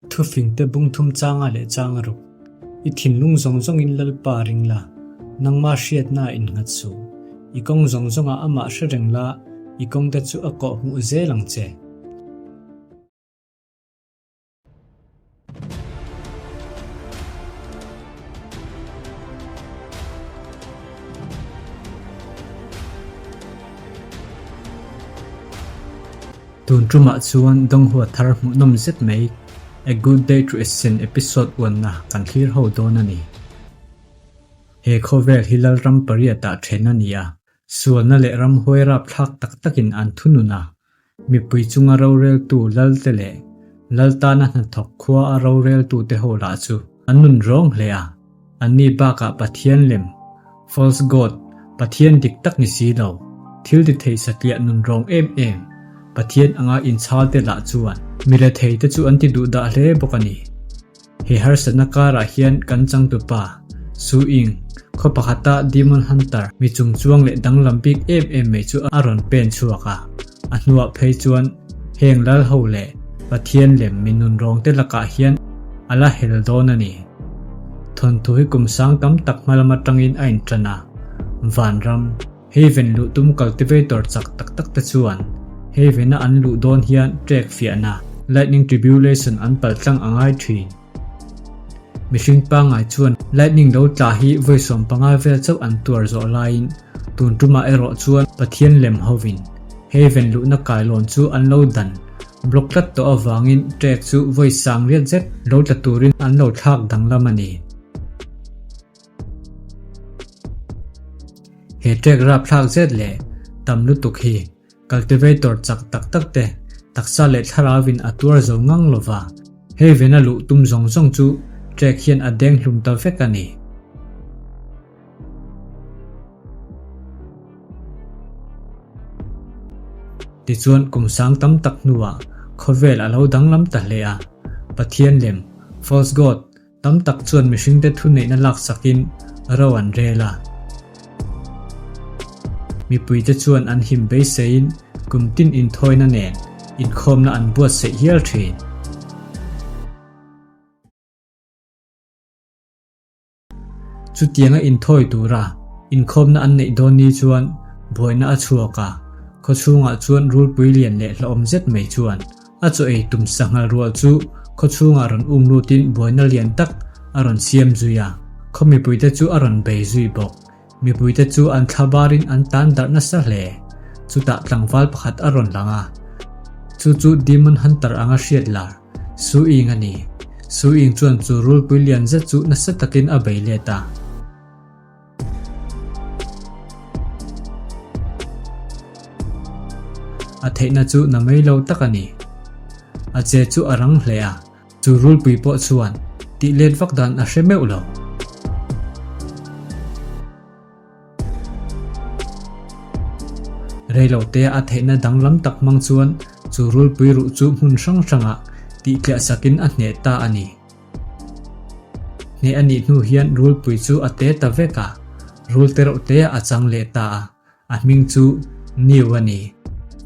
Thufingte bung thum changa leh changa ruk. I thinlung zawng zawngin Lalpa ring la, nangma hriatna innghat suh. I kawng zawng zawngah amah hre reng la, i kawngte chu a kawh hmuh zel ang che. Tun tumah chuan Donghua thar hmuhnawm zet mai A Good Day to Ascend episode uanna kan thlir ho dawn a ni. He khawvel hi Lalram pariatah then a ni a, sualna leh ramhuai rapthlak tak takin an thunun a, mipui chunga roreltu Lalte leh Lal tana hnathawk khua a roreltute ho lah chu an nun rawng hle a, anni bakah Pathian lem, False God, Pathian dik tak ni si lo, thil ti thei satliah nun rawng em em, Pathian anga inchhalte lah chuan mi rethei te chu an ti duh dah hle bawk a ni. He harsatna karah hian kan changtupa, Su Ying, khaw pakhata Demon Hunter mi chungchuang leh danglam bik em em mai chu a rawn pen chhuak a, a hnuah phei chuan heng lal ho leh Pathian lem mi nun rawng te lakah hian a la hel dawn a ni. Thawnthu hi kum sang tam tak hma lam atangin a intan a, Vanram, Haven luh tum cultivator chak tak tak te chuan Haven-a an luh dawn hian trek fiahna, lightning tribulation, an paltlang a ngai thin. Mihring pangngai chuan lightning lo tla hi vawi 15 vel chauh an tuar zawh laiin tun tumah erawh chuan Pathian lem hovin Haven luhna kailawn chu an lo dan block tlat tawh avangin trek chu vawi sang riat zet lo tla turin an lo thlak danglam a ni. He trek rapthlak zet leh tam lutuk hi cultivator chak tak tak te taksa leh thlarauin a tuar zo ngang lova, hei vena luh tum zawng zawng chu trek hian a deng hlum ta vek a ni. Tichuan kum sang tam tak hnuah khawvel a lo danglam ta hle a, Pathian lem, false god, Tam tak chuan mihringte thuneihna laksakin ro an rel a. Mipuite chuan an him beiseiin kum tin inthawina nen inkhawmna an buatsaih hial thin. Chutianga inthawi tura inkhawmna an neih dawn ni chuan buaina a chhuak a, khawchhungah chuan rulpui lian leh hlauhawm zet mai chuan A chaw ei tum sanghal rual chu khaw chhungah rawn um lutin buaina lian tak a rawn siam zui a, khaw mipuite chu a rawn bei zui bawk. Mipuite chu an thla barin an tan darh nasa hle. Chutah tlangval pakhat a rawn lang a, chu chu Demon Hunter anga hriat lar, Su Ying a ni. Su Ying chuan chu rulpui lian zet chu nasa takin a bei let a. A theihna chu na mai lo tak a ni. A che chu a rang hle a, chu rulpui pawh chuan tih let vak dan a hre meuh lo. Reilotea a theihna danglam tak hmang chuan chu rulpui ruh chu hmun hrang hrangah tih tliah sakin a hneh ta a ni. Hneh a nih hnu hian rulpui chu a te ta vek a, rul te reuh te a chang leh ta a, a hming chu Niu a ni.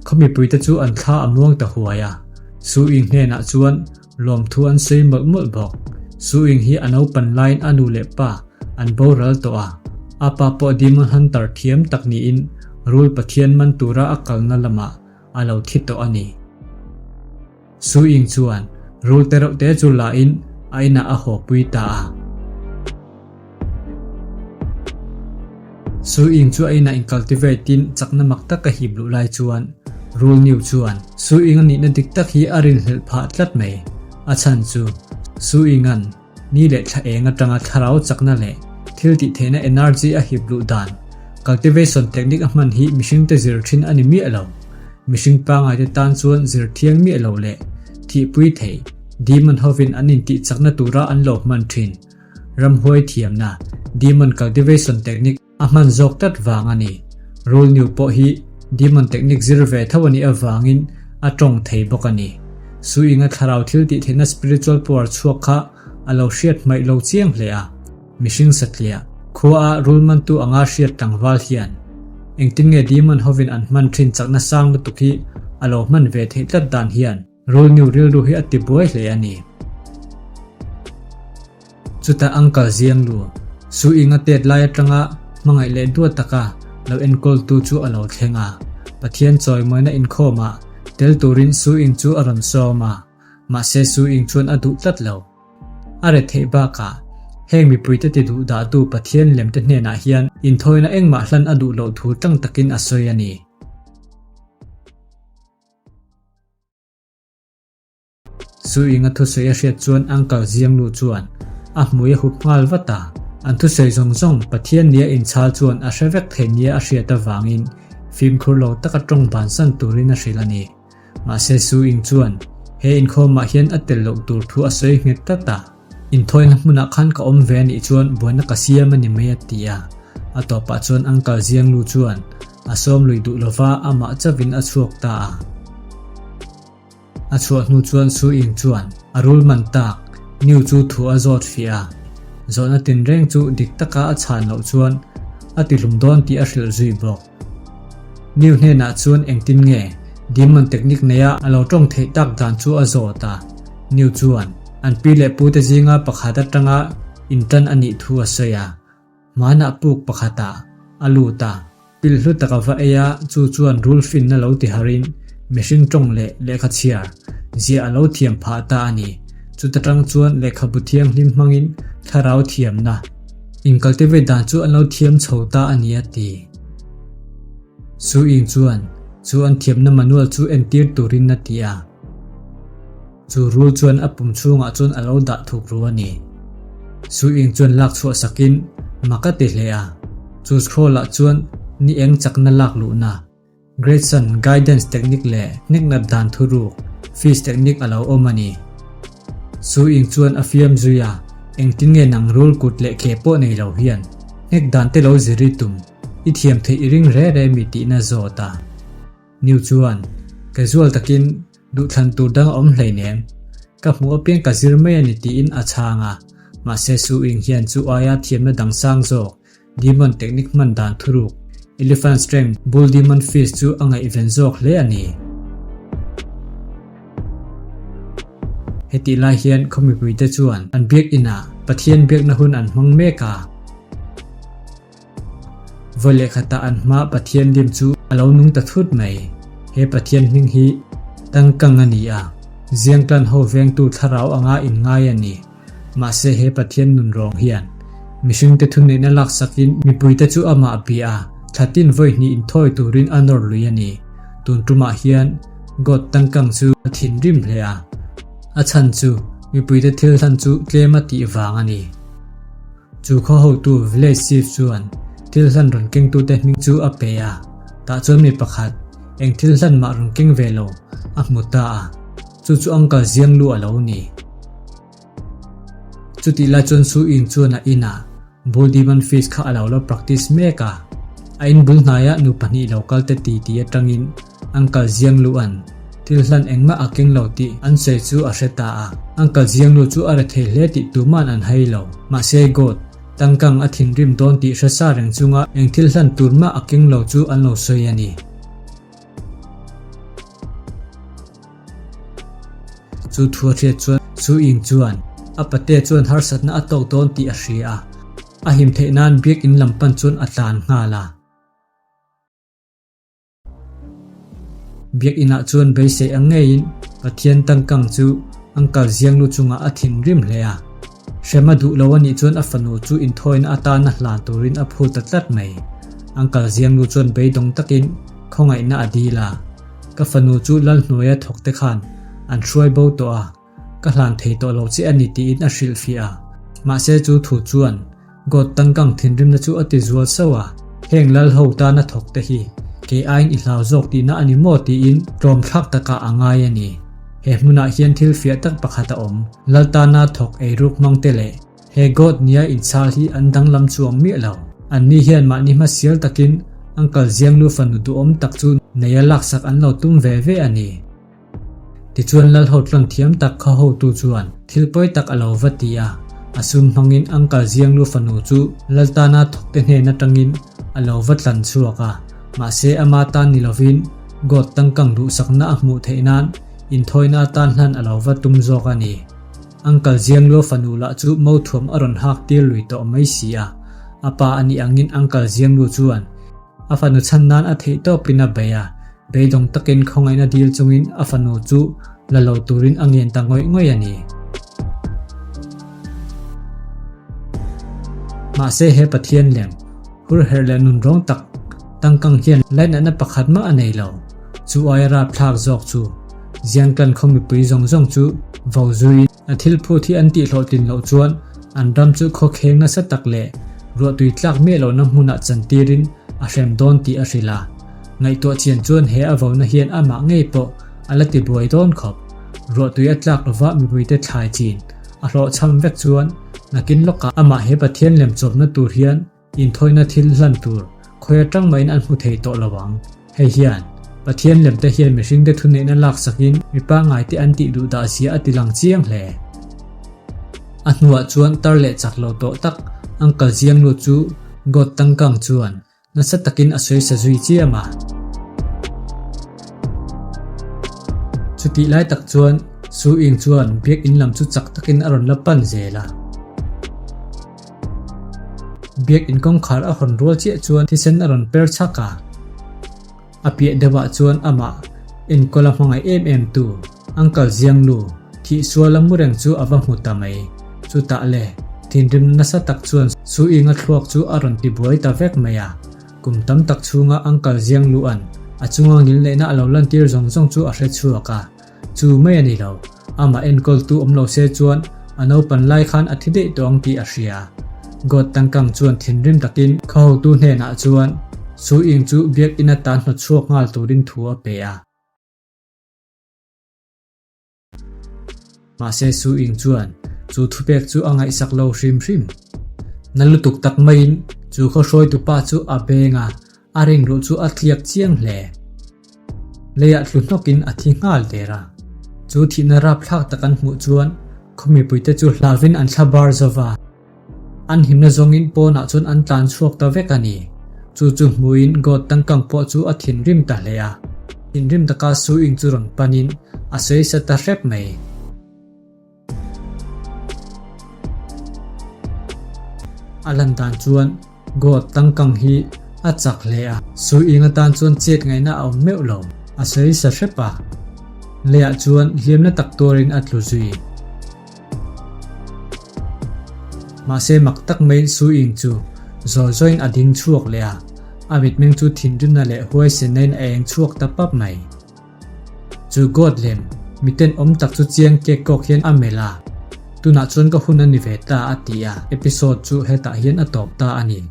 Khaw mipuite chu an thla a muang ta huai a, Su Ying hnenah chuan lawmthu an sawi mawlh mawlh bawk. Su Ying hi a naupan laiin a nu leh pa an boral tawh a, a pa pawh Demon Hunter thiam tak niin rul pathian man tura a kalna lamah a lo thi tawh a ni. Su Ying chuan rul te reuh te chu la in a inah a haw pui ta a. Su Ying chu a inah in cultivate in chakna mak tak a hip luh lai chuan rul new chuan Su Ying a nihna dik tak hi a rinhlelh phah tlat mai. A chhan chu Su Ying an ni leh thla eng atanga thlarau chakna leh thil tih theihna energy a hip luh dan cultivation technique a hman hi mihringte zir thin a ni miah lo. Mihring pangaite tan chuan zir thiang miah lo leh thihpui thei demon hovin an intih chakna tura an lo hman thin ramhuai thiamna demon cultivation technique a hman zawk tlat vang a ni. Rul new pawh hi demon technique zir ve tho a nih avangin a tawng thei bawk a ni. Su inga thlarau thil tih theihna spiritual power chhuak kha a lo hriat hmaih lo chiang hle a. Mihring satliah, khua a rul mantu anga hriat tlangval hian engtin nge demon hovin an hman thin chakna sang lutuk hi a lo hman ve theih tlat dan hian rul new rilru hi a ti buai hle a ni. Chutah Uncle Zianglu, Su Inga tet lai atanga hmangaih leh duat taka lo enkawltu chu a lo thleng a. Pathian chawimawina inkhawmah tel turin Su Ing chu a rawn sawm a, mahse Su Ing chuan a duh tlat lo. A re theih bakah, heng mipuite ti duh dahtu Pathian lemte hnenah hian inthawina engmah hlan a duh loh thu tlang takin a sawi a ni. Su Inga thusawi a hriat chuan Uncle Zianglu chuan a hmui a hup nghal vat a. An thusawi zawng zawng Pathian nia inchhal chuan a hre vek thei nia a hriat avangin fimkhur lo taka tawng bansan turin a hrilh a ni. Mahse Su Ing chuan he inkhawmah hian a tel loh tur thu a sawi nghet tlat a, Inthawina hmunah khan ka awm ve a nih chuan buaina ka siam a ni mai a ti a. A tawpah chuan Uncle Zianglu chuan a sawm lui duh lova amah chauhin a chhuak ta a. A chhuah hnu chuan Su Ing chuan a rul man tak Niu chu thu a zawt fiah a, zawhna tinreng chu dik taka a chhan loh chuan a tihlum dawn tih a hrilh zui bawk. New hnenah chuan engtin nge Demon technique neia a lo tawng theih tak dan chu a zawt a. New chuan an pi leh pute zinga pakhat atanga intan a nih thu a sawi a. Hmanah puk pakhatah a lut a, pil hlu tak a va ei a, chu chuan rul finna lo ti harin mihring tawng leh lehkha chhiar ziah a lo thiam phah ta a ni. Chuta tang chuan lehkhabu thianghlim hmangin thlarau thiamna incultivate dan chu an lo thiam chho ta a ni a ti. Su Ying chuan chu an thiamna manual chu entir turin a ti a. Chu rul chuan a pum chhungah chuan a lo dah thuk ru a ni. Su Ying chuan lak chhuah sakin mak a ti hle a. Chu scroll ah chuan ni eng chakna lak luhna Gregson guidance technique leh hneknat dan thuruk, fish technique a lo awm a ni. Su Ying chuan a fiam zui a, Engtin nge nang rul kut leh ke pawh nei lo hian hnek dan te lo zir i tum, i thiam theih i ring re re mi tihna zawt a. Niu chuan, Casual takin duhthlan tur dang a awm hleinem, ka hmuh apiang ka zir mai a ni tiin a chhang a, mahse Su Ying hian chu aia thiamna dang sang zawk Demon technique hman dan thuruk, Elephant Strength, Bull Demon Fist chu a ngaihven zawk hle a ni. Hetih lai hian khaw mipuite chuan an biakinah Pathian biakna hun an hmang mek a. Vawi leh khatah an hma Pathian lim chu a lo nung ta thut mai. He Pathian hming hi Tangkang a ni a, Ziangtlan ho vengtu thlarau anga inngai a ni. Mahse he Pathian nun rawng hian mihringte thuneihna laksakin mipuite chu amah bia a, thlatin vawi hnih inthawi turin a nawr lui a ni. Tun tumah hian God tangkang chu a thinrim hle a, a chhan chu mipuite thil hlan chu tlem a tih vang a ni. Chu khaw hotu village chief chuan thil hlan rawn kengtute hming chu a pe a, tah chuan mi pakhat eng thil hlan mah rawn keng ve lo a hmu ta a. Chu chu Uncle Zianglu a lo ni. Chutih lai chuan Su Ying chuan a inah Bull Demon Fist kha a lo la practice mek a. A in bul hnaiah nu pahnih lo kal te ti ti atangin Uncle Zianglu an thil hlan engmah a keng lo tih an sawi chu a hre ta a. Uncle Zianglu chu a rethei hle tih tuman an hai lo. Mahse God, tangkang a thinrim dawn tih hre sa reng chunga eng thil hlan tur mah a keng lo chu an lo sawi a ni. Chu thu a hriat chuan Su Ying chuan a pate chuan harsatna a tawk dawn tih a hria a, a him theih nan biakinn lam pan chuan a tlan nghal a. Biakinnah chuan beisei ang ngeiin Pathian tangkang chu Uncle Zianglu chungah a thinrim hle a. Hrem a duh lo a nih chuan a fanu chu inthawina atana hlan turin a phut ta tlat mai. Uncle Zianglu chuan beidawng takin khawngaihna a dil a. Ka fanu chu Lalhnuaia thawk te khan an hruai bo tawh a, ka hlan thei tawh lo che a ni tiin a hrilhfiah a. Mahse chu thu chuan God tangkang thinrimna chu a ti zual sauh a, heng lal ho tana thawk te hi kei aiin i hlau zawk tihna a ni maw tiin tlawmthlak takah a ngai a ni. He hmunah hian thil fiah tak pakhat a awm, lal tana thawk eiruk hmang te leh he God nia inchhal hi an danglam chuang miah lo. Anni hian mahni hmasial takin Uncle Zianglu fanu duhawm tak chu neia laksak an lo tum ve ve a ni. Tichuan Lalhotlawn thiam tak kha hotu chuan thil pawi tak a lo va ti a, a sum hmangin Uncle Zianglu fanu chu Laltana thawkte hnen atangin a lo va tlan chhuak a, mahse ama tan ni lovin God tangkang duhsakna a hmuh theih nan inthawina atan hlan a lo va tum zawk a ni. Uncle Zianglua fanu lah chu Mothuam a rawn hak tir lui tawh mai si a. A pa a nih angin Uncle Zianglu chuan a fanu chhan nan a theih tawpin a bei a, beidawng takin khawngaihna dil chungin a fanu chu la lo turin a ngen ta ngawih ngawih a ni. Mahse he Pathian lem, hur herh leh nunrawng tak tangkang hian lainatna pakhat mah a nei lo. Chu aia rapthlak zawk chu Ziangtlan khaw mipui zawng zawng chu vo zuiin a thil phut hi an tihhlawhtlin loh chuan an ram chu khawkheng nasa tak leh ruahtui tlak miah lohna hmunah chantirin a hrem dawn tih a hrilh a. Ngaihtuah chian chuan he a vona hian amah ngei pawh a la tibuai dawn khawp. Ruahtui a tlak lova mipuite thlai chin a hlawhchham vek chuan nakin lawkah amah he Pathian lem chawpna tur hian Inthawina thil hlan tur khawi atang mahin an hmu thei tawh lo ang. Hei hian, Pathian lemte hian mihringte thuneihna laksakin mi pangngaite an tih duh dah zia a ti lang chiang hle. A hnuah chuan tar leh chak lo tawh tak Uncle Zianglu chu God Tangkang chuan nasa takin a sawi sa zui chiam a. Chutih lai tak chuan Su Ing chuan biakinn lam chu chak takin a rawn la pan zel a. Biakinn kawngkhar a hawn rual chiah chuan thisen a rawn per chhak a, a piah deuhah chuan amah enkawl a hmangaih em em tu Uncle Zianglu thih sual a mu reng chu a va hmu ta mai. Chutah le, thinrim nasa tak chuan Su Inga thluak chu a rawn tibuai ta vek mai a, kum tam tak chhunga Uncle Zianglua'n a chunga ngilneihna a lo lantir zawng zawng chu a hre chhuak a. Chu mai a ni lo, amah enkawltu awm lo se chuan a naupan lai khan a thi daih tawh ang tih a hria. God Tangkang chuan thinrim takin khaw hotu hnenah chuan Su Ing chu biakinn atan hnawtchhuak nghal turin thu a pe a. Mahse Su Ing chuan chu thupek chu a ngaihsak lo hrim hrim. Na lutuk tak maiin chu khaw hruaitupa chu a beng a, A ringruh chu a tliak chiang hle. Leiah tlu hnawkin a thi nghal der a. Chu thihna rapthlak tak an hmuh chuan khaw mipuite chu hlauvin an thla bar zo va. An himna zawngin pawnah chuan an tlan chhuak ta vek a ni. Chu chu hmuhin God tangkang pawh chu a thinrim ta hle a. Thinrim taka Su Ing chu rawn panin a sawi sa ta hrep mai. A lan dan chuan God tangkang hi a chak hle a, su ing atan chuan chet ngaihna a awm meuh lo. A sawi sa hrep a, leiah chuan hliamna tak tuarin a tlu zui. Mahse mak tak mai su ing chu zawi zawiin a ding chhuak leh a, a mitmeng chu thinrimna leh huaisennain a eng chhuak ta pap mai. Chu God lem, miten awm tak chu chiang kek kawk hian a melh a, tunah chuan ka hun a ni ve ta a ti a, episode chu hetah hian a tawp ta a ni.